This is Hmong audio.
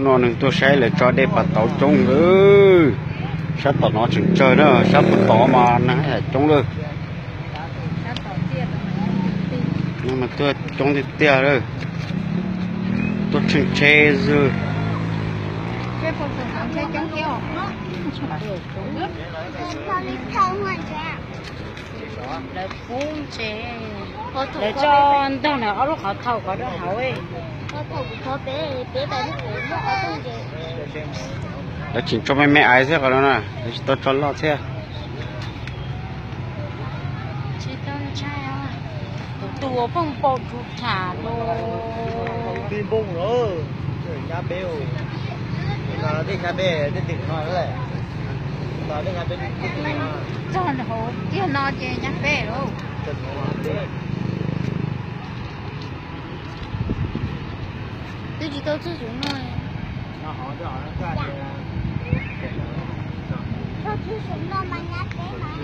No nws tuaj saib lawv tso dej pas tauv coob lawm. Sab tom no tseem tsawg na, sab puag tod mas neeg yam coob lawm. Neeg mas tuaj coob tiag tiag lawm. Tuaj tsheej tsheb xwb. Lawv pub ntses, lawv tso ntog na ob lub qhov thau ko rau hauv. Lawv tseem tso me me aiv xwb qhov no na, lawv tsis tau tso loj thiab. Tus tus uas pheej npau tus tham los. Pib npoo los, nyab peb, tej nyab peb tej twg no lawm, tej nyab peb tej twg no. Txog hauv tiag no ces nyab peb lauj. Twb tsis tau txog saum no. Txog saum no mas nyab peb mas.